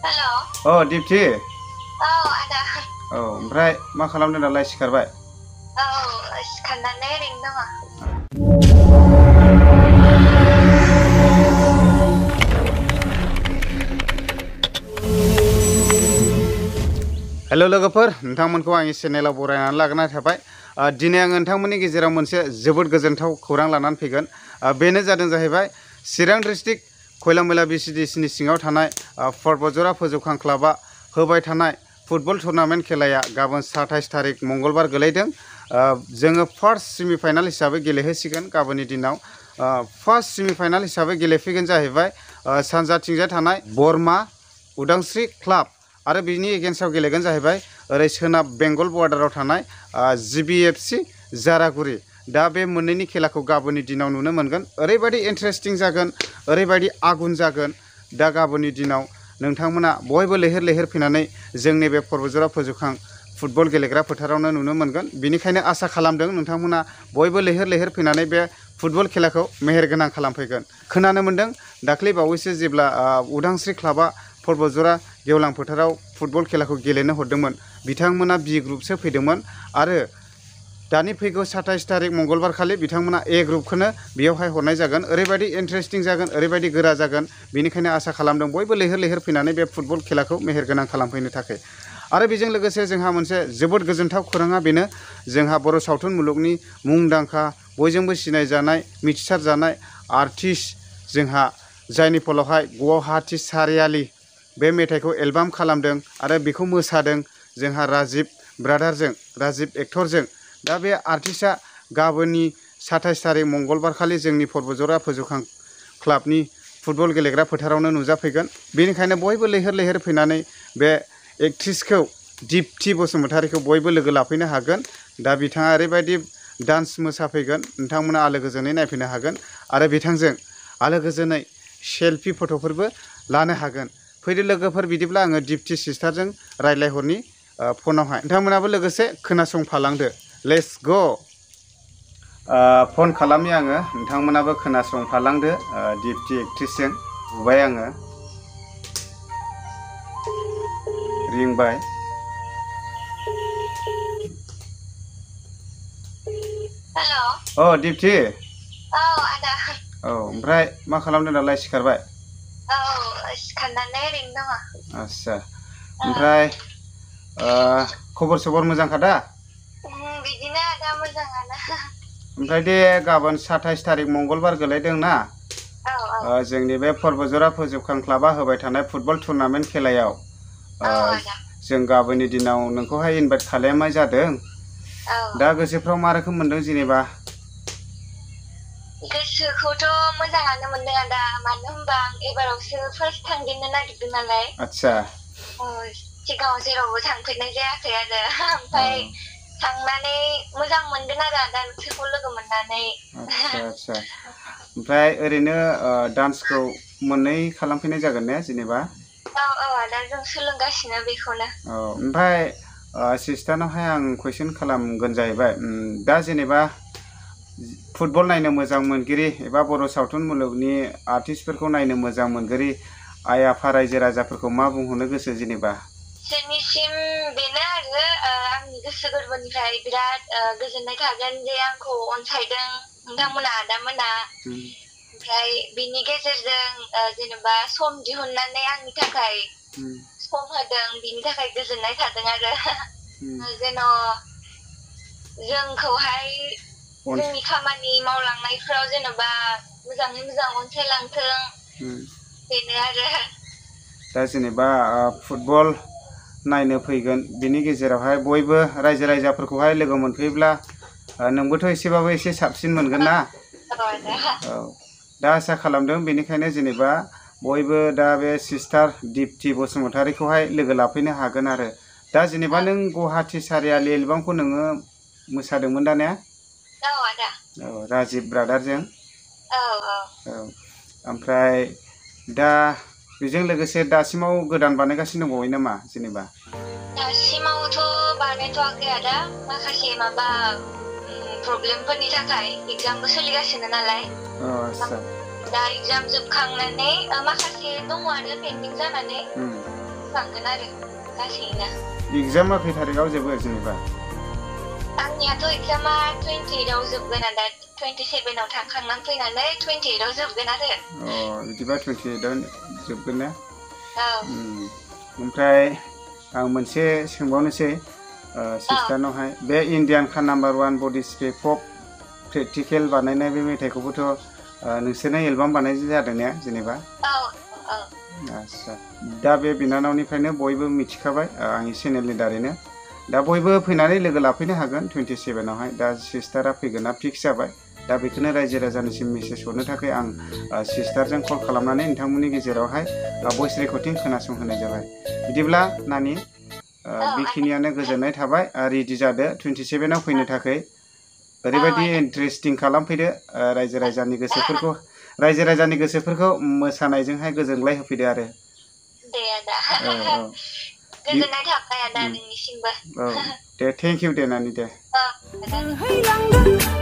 Hello. दिप्ति। आदा। ओमफ्राय मा खालामदों दालाय सिखारबाय? सिखारनानै ओरैनो दङ। हेलौ लोगोफोर, नोंथांमोनखौ आंनि चेनेलाव बरायनानै लाग्रोनाय थाबाय। दिनै आं नोंथांमोननि गेजेराव मोनसे जोबोद गोजोनथाव खौरां लानानै फैगोन। बेनो जादों जाहैबाय चिरां डिस्ट्रिक्ट खयलामयला BCDCनि सिङाव थानाय पर्बतजरा फोजौखां क्लाबआ होबाय थानाय फुटबल टुर्नामेन्ट खेलाया गाबोन 27 तारिख मंगलबार गोलैदों। जोङो फार्स्ट सेमिफाइनाल हिसाबै गेलेहोसिगोन गाबोननि दिनाव। फार्स्ट सेमिफाइनाल हिसाबै गेलेफैगोन जाहैबाय सानजाथिंजाय थानाय बरमा उदांस्रि क्लाब आरो बिनि एगेन्स्टआव गेलेगोन जाहैबाय ओरै सोनाब बेंगल बर्डाराव थानाय GBFC जारागुरि। दा बे मोननैनि खेलाखौ गाबोननि दिनाव नुनो मोनगोन। ओरैबायदि इन्टारेस्टिं जागोन, ओरैबायदि आगुन जागोन। दा गाबोननि दिनाव नोंथांमोना बयबो लैहोर लैहोर फैनानै जोंनि बे पर्बतजरा फोजौखां फुटबल गेलेग्रा फोथारावनो नुनो मोनगोन। बेनिखायनो आसा खालामदों नोंथांमोना बयबो लैहोर लैहोर फैनानै बे फुटबल खेलाखौ मेहेरगोनां खालामफैगोन। खोनानो मोनदों दाख्लै बावैसो जेब्ला उदांस्रि क्लाबआ पर्बतजरा गेवलां फोथाराव फुटबल खेलाखौ गेलेनो हरदोंमोन, बिथांमोना B ग्रुपसो फैदोंमोन आरो दानि फैगौ 27 तारिख मंगलबार खालि बिथांमोना A ग्रुपखौनो बेयावहाय हरनाय जागोन। ओरैबायदि इन्टारेस्टिं जागोन, ओरैबायदि गोरा जागोन। बेनिखायनो आसा खालामदों बयबो लैहोर लैहोर फैनानै बे फुटबल खेलाखौ मेहेरगोनां खालामफैनो थाखाय। आरो बेजों लोगोसे जोंहा मोनसे जोबोद गोजोनथाव खौराङा बेनो, जोंहा बर' सावथुन मुलुगनि मुंदांखा बयजोंबो सिनायजानाय मिथिसारजानाय आर्टिस्ट जोंहा जायनि फलावहाय गुवाहाटी सारियालि बे मेथाइखौ एलबाम खालामदों आरो बेखौ मोसादों जोंहा राजिब ब्रादारजों, राजिब एक्टरजों। दा बे आर्टिस्टआ गाबोननि 27 तारिख मंगलबार खालि जोंनि पर्बतजरा फोजौखां क्लाबनि फुटबल गेलेग्रा फोथारावनो नुजाफैगोन। बेनिखायनो बयबो लैहोर लैहोर फैनानै बे एक्ट्रिसखौ दिप्ति बसुमतारीखौ बयबो लोगो लाफैनो हागोन। दा बिथाङा ओरैबायदि डान्स मोसाफैगोन, नोंथांमोना आलो गोजोनै नायफैनो हागोन आरो बिथांजों आलो गोजोनै सेल्फि फट'फोरबो लानो हागोन। फैदो लोगोफोर, बिदिब्ला आङो दिप्ति सिस्टारजों रायज्लायहरनि फनावहाय। नोंथांमोनाबो लोगोसे खोनासंफालांदो। लेट्स ग'। फन खालामनि आङो, नोंथांमोनाबो खोनासंफालांदो। दिप्ति एक्ट्रिसजों बुबाय आङो, रिंबाय। हेलौ। दिप्ति। आदा। ओमफ्राय मा खालामदों दालाय सिखारबाय? सिखारनानै ओरैनो दङ। आस्सा, ओमफ्राय खबर सबर मोजांखा दा? बिदिनो आदा, मोजाङानो। ओमफ्राय दे गाबोन 27 तारिख मंगलबार गोलैदों ना, जोंनि बे पर्बतजरा फोजौखां क्लाबआ होबाय थानाय फुटबल टुर्नामेन्ट खेलायाव जों गाबोननि दिनाव नोंखौहाय इनभाइट खालामनाय जादों। दा गोसोफ्राव मा रोखोम मोनदों जेनेबा? गोसोखौथ' मोजाङानो मोनदों आदा, मानो होनबा आं एबारावसो फार्स्ट थांजेननो नागिरदों नालाय। आच्छा। सिगाङाव जेरावबो थांफेरनाय जायाखै आरो, ओमफ्राय थांनानै मोजां मोनगोन आरो आदा नोंसोरखौ लोगो मोननानै। आच्छा। ओमफ्राय ओरैनो डान्सखौ मोननै खालामफैनाय जागोन ने जेनेबा? आदा, जों सोलोंगासिनो बेखौनो। ओमफ्राय सिस्टारनावहाय आं कुइसन खालामगोन जाहैबाय, दा जेनेबा फुटबल नायनो मोजां मोनगिरि एबा बर' सावथुन मुलुगनि आर्टिस्टफोरखौ नायनो मोजां मोनगिरि आइ आफा रायजो राजाफोरखौ मा बुंहरनो गोसो जेनेबा? बिसोरनिसिम बेनो आरो, आंनि गोसो गोरबोनिफ्राय बिराद गोजोननाय थागोन जे आंखौ अनसायदों नोंथांमोना, आदामोना। ओमफ्राय बिनि गेजेरजों जेनेबा सम दिहुननानै आंनि थाखाय सम होदों, बिनि थाखाय गोजोननाय थादों आरो। जेन' जोंखौहाय जोंनि खामानि मावलांनायफ्राव जेन'बा मोजाङै मोजां अनसायलांथों, बेनो आरो। दा जेनेबा फुटबल नायनो फैगोन, बिनि गेजेरावहाय बयबो रायजो राजाफोरखौहाय लोगो मोनफैब्ला नोंबोथ' एसेबाबो एसे साबसिन मोनगोन ना? दा आसा खालामदों बेनिखायनो जेनेबा बयबो दा बे सिस्टार दिप्ति बसुमतारीखौहाय लोगो लाफैनो हागोन आरो। दा जेनेबा नों गुवाहाटी सारियालि एलबामखौ नोङो मोसादोंमोन दा ने? आदा। राजिब ब्रादारजों। ओमफ्राय दा बेजों लोगोसे दासिमाव गोदान बानायगासिनो दंबावो नामा जेनेबा? दासिमावथ' बानायथ'वाखै आदा, माखासे माबा प्रब्लेमफोरनि थाखाय एगजामबो सोलिगासिनो नालाय। दा एगजाम जोबखांनानै माखासे दङ आरो पेन्डिं जानानै, मावखांगोन आरो लासैनो। एग्जामा खै थारिखआव जोबो जेनेबा? आंनियाथ' एग्जामा 28 आव जोबगोन दा 27 आव थांखांनानै फैनानै 28 आव जोबगोन आरो। बिदिबा 28 आव जोबगोन ना? औ। ओमफ्राय आं मोनसे सोंबावनोसै सिस्टारनावहाय बे इण्डियान खान नाम्बार 1 बडि स्प्रे पप प्रेक्टिकेल बानायनाय बे मेथाइखौबोथ' नोंसोरनो एलबाम बानायनाय जादों ने जेनेबा? औ औ। आदसा दा बे बिनानावनिफ्रायनो बयबो मिथिखाबाय आंनि चेनेलनि दारैनो दा बयबो फैनानै लोगो लाफैनो हागोन 27 आवहाय दा सिस्टारा फैगोना फिक्स जाबाय दा बेखौनो रायजो राजानिसिम मेसेज हरनो थाखाय आं सिस्टारजों कल खालामनानै नोंथांमोननि गेजेरावहाय भइस रेकर्डिं खोनासंहोनाय जाबाय बिदिब्ला नानि बेखिनियानो गोजोननाय थाबाय रेडि जादो 27 आव फैनो थाखाय ओरैबायदि इन्टारेस्टिं खालामफैदो रायजो राजानि गोसोफोरखौ मोसानायजोंहाय गोजोनग्लाय होफैदो आरो दे आदा गोजोननाय थाबाय आदा नोंनिसिमबो दे थेंक इउ दे नानि दे आदा